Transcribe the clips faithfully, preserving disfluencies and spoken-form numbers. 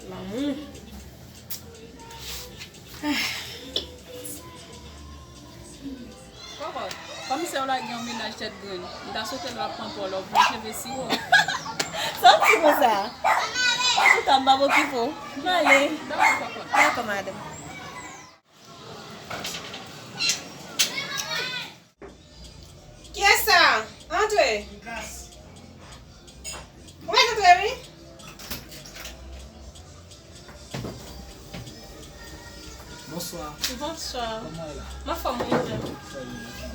Lanmou. Kòman? Kòm se w lage yon mennaj tèt grenn, m ta swete lè w ap pran pòl ou pran cheve siwo. Sa w di konsa? Antouka, m p ap okipe w. M ale. Dakò, papa. Dakò, madanm. Kiyès sa? Antre. Ou mèt antre, wi. Bonswa. Bonswa. Kòman w ye la? M anfòm, wi, ou menm? Trè byen, mèsi.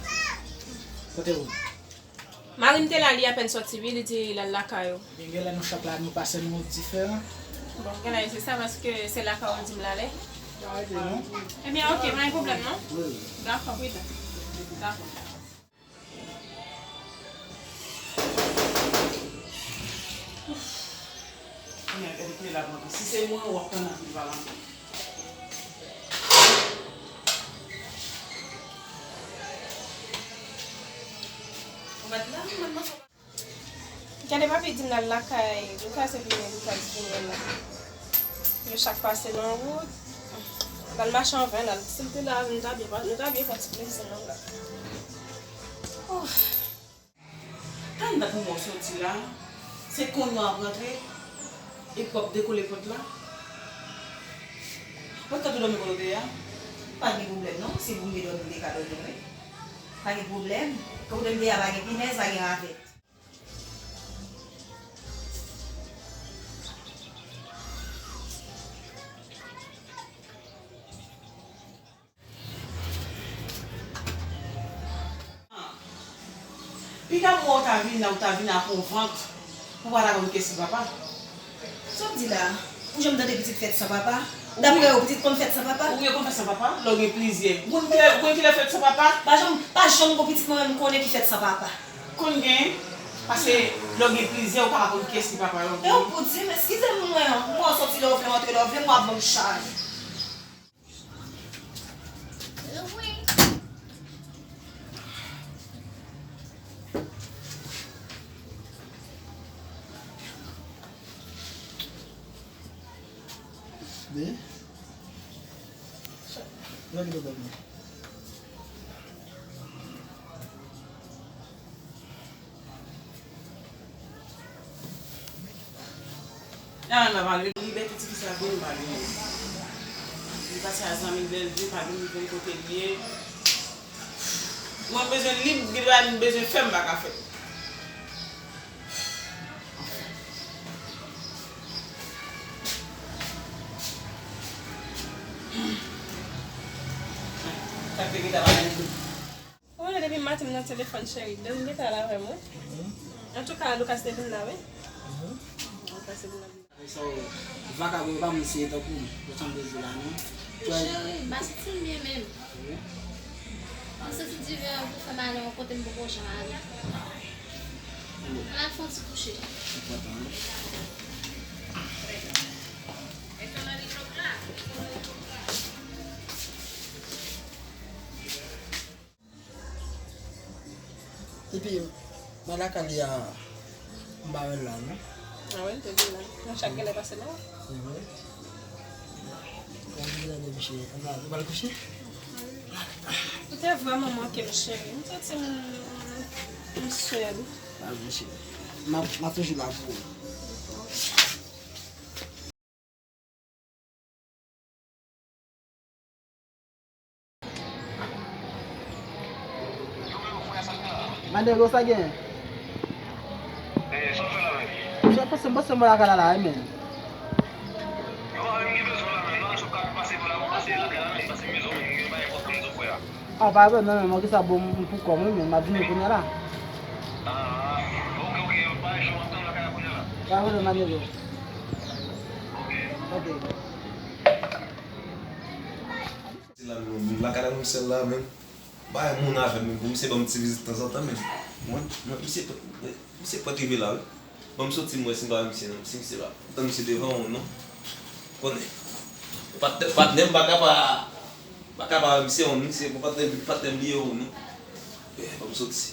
Kote ou? Mari m te la, li apèn sòti, wi, li di l al lakay ou. Ebyen, genlè nou chak la, nou pase nou diferan. Bon, genlè se sa, paske se lakay ou l di m l ale. Pa rete, non? Ebyen, oke, pa gen pwoblèm, non? Wi, wi. Dakò, pita. Dakò. Kounye a, gade kote l ap rantre. Si se mwen, w ap tann anpil pale ankò. Ou mèt la, mwen, mwen, Gade papi di m l al lakay Lucas epi men Lucas vini la. Yo chak pase nan wout. L al mache an ven, l al, si l te la, nou ta byen, nou ta byen fè ti plezi menm la. Ouf. Tann dat pou mwen soti la, se kounye a w ap rantre, epi w ap dekole pòt la. Pòt la tou dòmi kote w te ye a? Pa gen pwoblèm non, se pou m te dòmi, m te ka dòmi wi. Pa gen pwoblèm, kote m te ye a pa gen pinèz, pa gen ravèt. Piga m wè w ta vin la, ou ta vin ak yon vant pou pa ta konn kiyès ki papa. Sa w di la? Ou janm tande pitit fèt san papa? Dapre ou, pitit konn fèt san papa? Ou gen konn fèt san papa? Lè w gen plizyè. Ou konn kilè, ou konn kilè fèt san papa? Pa janm, pa janm gon pitit mwen menm m konnen ki fèt san papa. Konn gen, paske lè w gen plizyè, ou ka pa konn kiyès ki papa yo. E w pou di m, eskize m mwen, mwen soti lè w vle, antre lè w vle, mwen ap ban m chay. Be? Sa ki te pran mwen? Nan, nan, pale. Libète ti fi sa bon, pale. Li pase a zanmi l, bèl vye, pa vin, li konn kote l ye. Mwen, m bezwen lib, gen bagay m bezwen fè, m pa ka fè. Sa k te gentan pale. Ou konnen depi maten m nan telefòn, cheri, dòmi gentan la avè m, wi. Antouka, Lucas te vin la, wi. Lucas te vin la. Sa yo, vakabon yo pa moun serye tankou m, yo sanble di la, non. Cheri, m pa santi m byen menm. Wi. M santi divè an pou fè m ale yon kote m poko janm ale. Bon. Al fè yon ti kouche. Enpòtan, wi. Epi, mwen lakay li a, m pa wè l la, non. A wi, l te vin la. Nou chak genlè pase la. Se vre? Mwen vin la depi che, nou pral kouche? Ou te vrèman manke m, cheri. M santi m, m sèl. Pa vre, cheri. M ap, m ap toujou la pou ou. Manègo, sa gen? Sa w fè la menm? Sa w panse, m panse m lakay la la, wi, men. A, pa vre, non, men, mwen, kisa bon, m pou kò m, wi, men, m ap vini kounye a la. Pa vre, Manègo. Ok. Se la, menm, lakay la, menm, sèl la, menm. Bay moun avè m, menm, pou misye ban m ti vizit tanzantan, menm. Mwen, mwen, misye, misye pran rive la, wi. Ban m soti, m wè si m ka wè misye, non. Si misye la, tann misye devan ou, non. Konnen. Patnè, patnè m pa ka pa, pa ka pa wè misye, non. Misye, bon, patnè, patnè m li ye ou, non. Eh, ban m soti.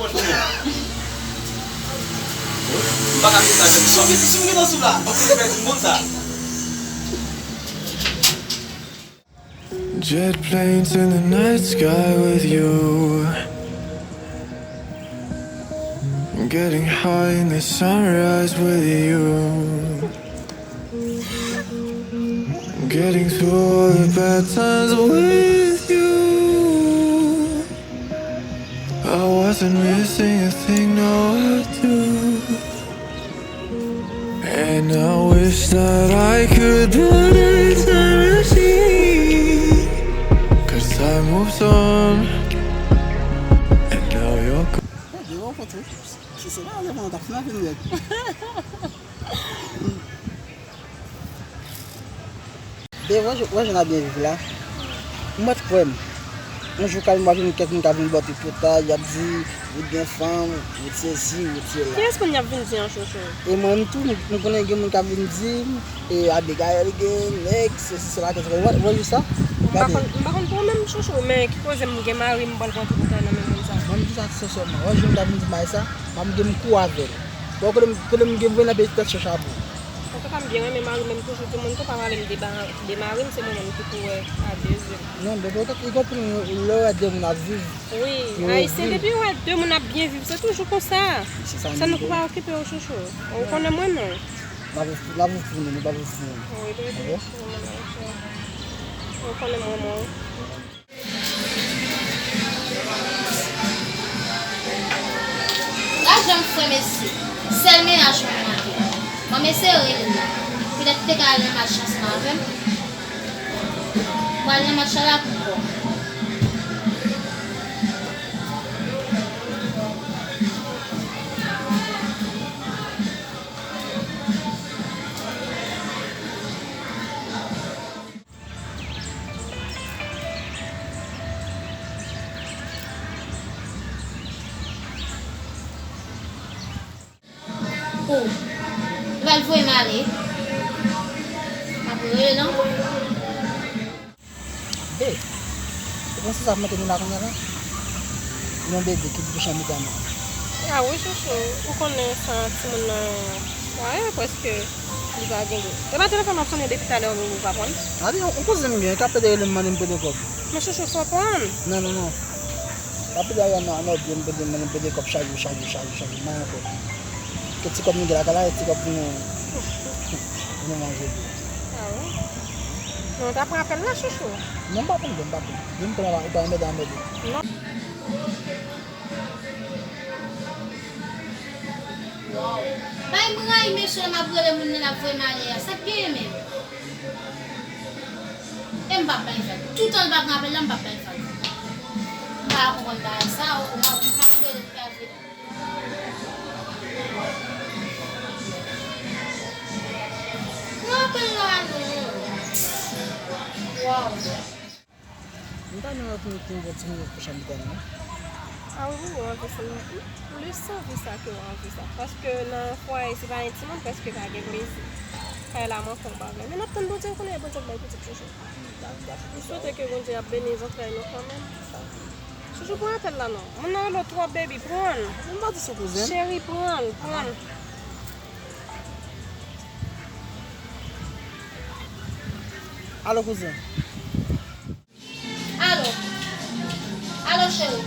pòch pou mwen. M pa ka fè sa, jèn. Sou ki, sou ki nan sou la? Mwen se pèdi moun sa. Jet planes in the night sky with you. Getting high in the sunrise with you. Getting through all the bad times with you. I wasn't missing a thing, now I do. And I wish that I could put eternity. Cause time moves on. And now you're gone. Devan kontre. Si se pa devan, ta fin avè m nèt. E wè, wè jan n ap byen viv la. Ou mèt kwè m. Yon jou ka vin, w ap jwenn kèk moun k ap vin ba w tripotay, y ap di, ou t gen fanm, ou t sesi, ou t sela. Kiyès moun y ap vin di an, Chouchou? E mwen menm tou, m, m konnen gen moun k ap vin di m, e Abigail gen nèg, sesi, sela, etsetera. Wè, wè jou sa? M pa konn, m pa konn pou ou menm, Chouchou, men ki koze m gen mari, m pral pran tripotay nan men moun sa. Mwen, m di sa sensèman. Wè, jou m t ap vin di m bagay sa, m ap gen m kou avè l. Bon, kote m, kote m gen voye nan peyi tèt chèch a pou. Antouka, m byen renmen mari, men m toujou di moun tou pa pale m de ba-, de mari m, se mwen menm ki pou wè a de zye m. Non, depi w konprann lè w wè de moun ap viv, wi, yo Ayisyen, depi w wè de moun ap byen viv, se toujou konsa. Se sa m di. Sa nou pa okipe w, Chouchou. Ou konnen mwen, non. N ap viv pou, n ap viv pou nou, nou pa viv pou moun. Wi, nou viv pou moun, Ayisyen. Ou konnen mwen, mwen. Gad jan m frè mesye, sèl mennaj mwen manke. Bon, mesye rele m. Petèt li te ka al nan match ansanm avè m. Pral nan match la pou kò. Oh, li pral voye m ale. M ap rele l ankò. Be, ou panse sa ap manke nou la kounye a la? Yon bebe ki pou chanm dan nou. A wi, Chouchou, ou konnen sa timoun nan, a, prèske li pa gen. E pa telefòn m ap sonnen depi talè, ou pa pran l? A, yon, yon kouzen m gen, k ap pede rele m, mande m pou de kòb. Men Chouchou, fò pran. Non, non, non. L ap pede rele m, non, non, m pede, m pede kòb chak jou, chak jou, chak jou, chak jou, m pa gen kòb. Ke ti kòb nou gen lakay la, e ti kòb pou nou, pou nou manje tou. A wi? Men w ta pran apèl la, Chouchou. Non, m pa pran, m pa pran. Vin pran la, ou pa anmède, anmède. Non. Bay m rayi mesye m ap rele moun nan l ap voye m ale a. Sa k genyen menm? E m p ap bay vag. Toutan l pa pran apèl la, m p ap bay vag. M pa konprann bagay sa, ou, ou, m ap rele l kraze. Pran apèl la non. Waw. M ta renmen wè pou nou, pou nou pran ti minit pou chanm dan nou. A wi, wi, w anvi sa. M plis anvi sa ke w anvi sa. Paske nan fwaye, si pa gen timoun, prèske pa gen plezi. Kay la manke yon bagay. Men n ap tann Bondye, ou konnen Bondye ap bay pitit Chouchou. M swete ke Bondye ap beni zantray nou kanmenm. Chouchou, pran apèl la non. Moun nan rele w twòp, baby, pran l. M pa di sou kouzen. Cheri, pran l, pran l. Alo, kouzen. Alo. Alo, cheri.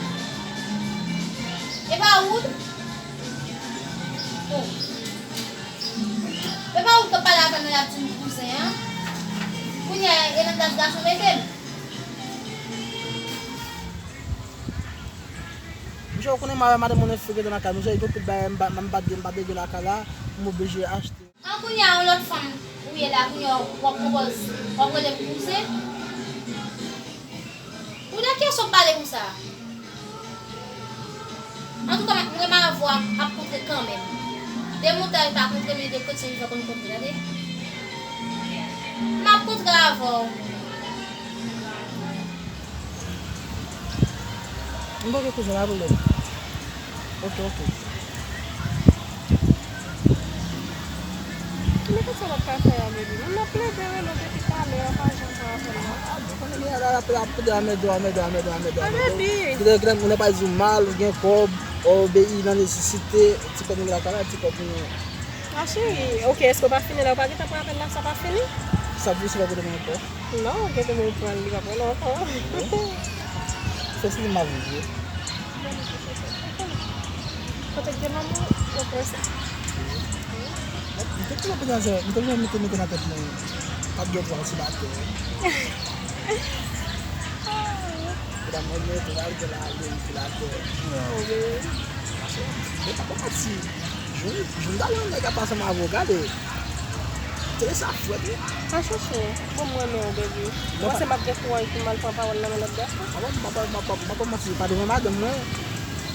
E pa ou? Oh. E pa ou k ap pale avè m nan, y ap di m kouzen an? Kounye a, e nan plas gason mete m? Mesye, ou konnen m avè madanm mwen frekante nan kay. Mesye, gen anpil bagay m pa, m pa t gen, m pa t gen lakay la, m oblije achte. An kounye a, yon lòt fanm ou ye la, kounye a w ap pran pòz, w ap rele m kouzen. Ou de kiyès w ap pale konsa? Antouka, m renmen avè w ap kontre kanmenm. De moutay pa kontre, men de kretyen vivan konn kontre, tande. M ap kontre avè w. M pa gen kouzen, pa pwoblèm. Ok, ok. Men kisa w ap ka fè a, baby? Moun nan plede rele w depi talè a, pa janm pran apèl la. A, bon, konnen gen la, la, la, ap plede anmède w, anmède w, anmède w, anmède w, anmède w. Kite, kite, moun nan pa di w mal, ou gen kòb, ou obeyi nan nesesite, ti kòb nou lakay la, ti kòb nou. A, cheri, ok, èske w pa fini la? Ou pa gentan pran apèl la, sa pa fini? Sa pou se pa kote mwen ankò? Non, ou gentan pou pran li pa pran lontan. Bon. Se si m ap vle. Kote k gen lanmou, yo pran sa. M te toujou mete nan, m te toujou mete, mete nan tèt mwen, m ap gen pran antilatè. Medam mwen, mwen te al gen la, gen antilatè. Non, men. Paske, men pa konn si, jou, jou m ta wè yon nèg ap pase ansanm avè w, gade. Tande sa frèt wi. Pa chouchou, bon m renmen w, baby. Ou panse m ap gen kouraj pou m al pran pawòl nan men lòt gason? A bon, m pa, m pa, m pa, m pa manti, pa devan madanm mwen.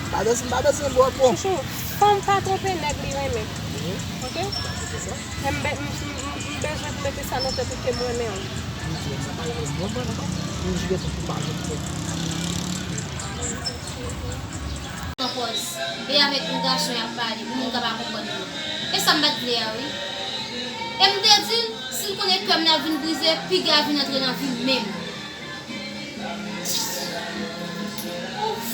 Pa bezwen, pa bezwen bò bon. Chouchou, fanm pa twonpe nèg li renmen. Mhm. Ok? Se sa. Men m be-, m, m, m, m bezwen pou mete sa nan tèt ou ke m renmen w. M Mwen jwe tou pou pa jwe. Pran pòz. E avèk yon gason y ap pale, pou moun ka pa konprann yo. E sa m pa t vle a, wi. E m te di l, si l konnen kè m nan vin brize, piga vin antre nan vi m menm. Ouf.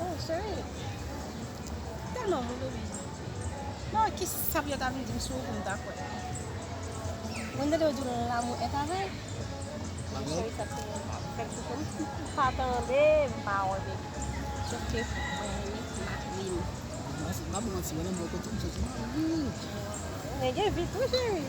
Oh, cheri. Tèlman moun oblije. Non, ki sa pou yo ta vin di m sou ou pou m ta kwè? Mwen tande yo di w l'amour est aveugle. Cheri, sa se mwen pa fèk pou m pa tande, m pa wè, baby. Sòf ke mwen renmen Marlene. M pa bon manti, mwen renmen kote m soti Marlene. Men gen vi tou, cheri.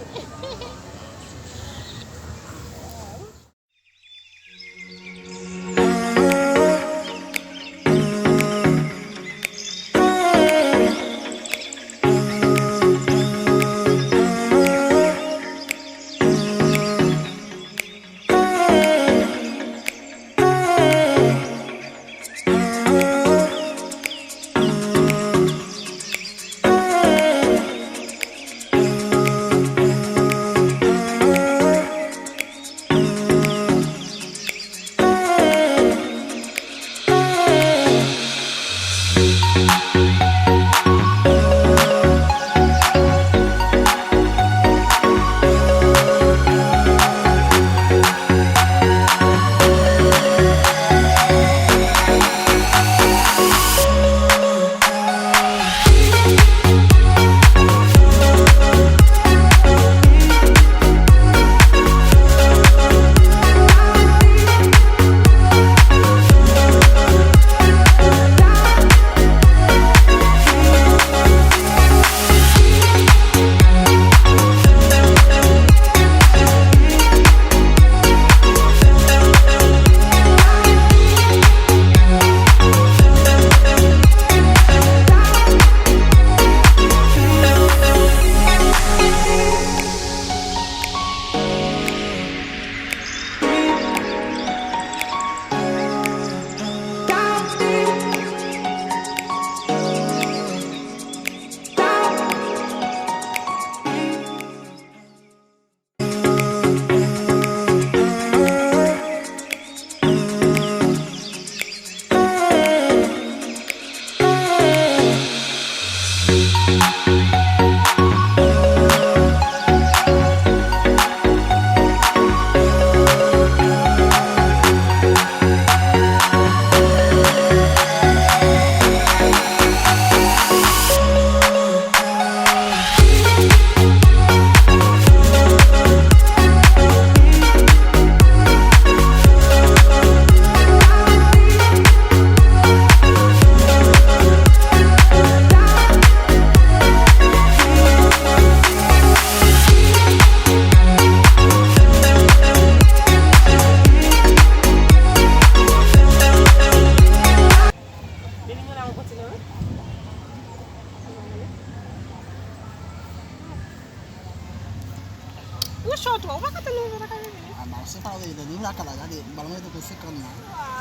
Ou cho twò, ou pa ka tann nou, ou pa ka vini. Ah, non, se pa vre, Dani, ou lakay la, gade, m pa mete pou senkant nan.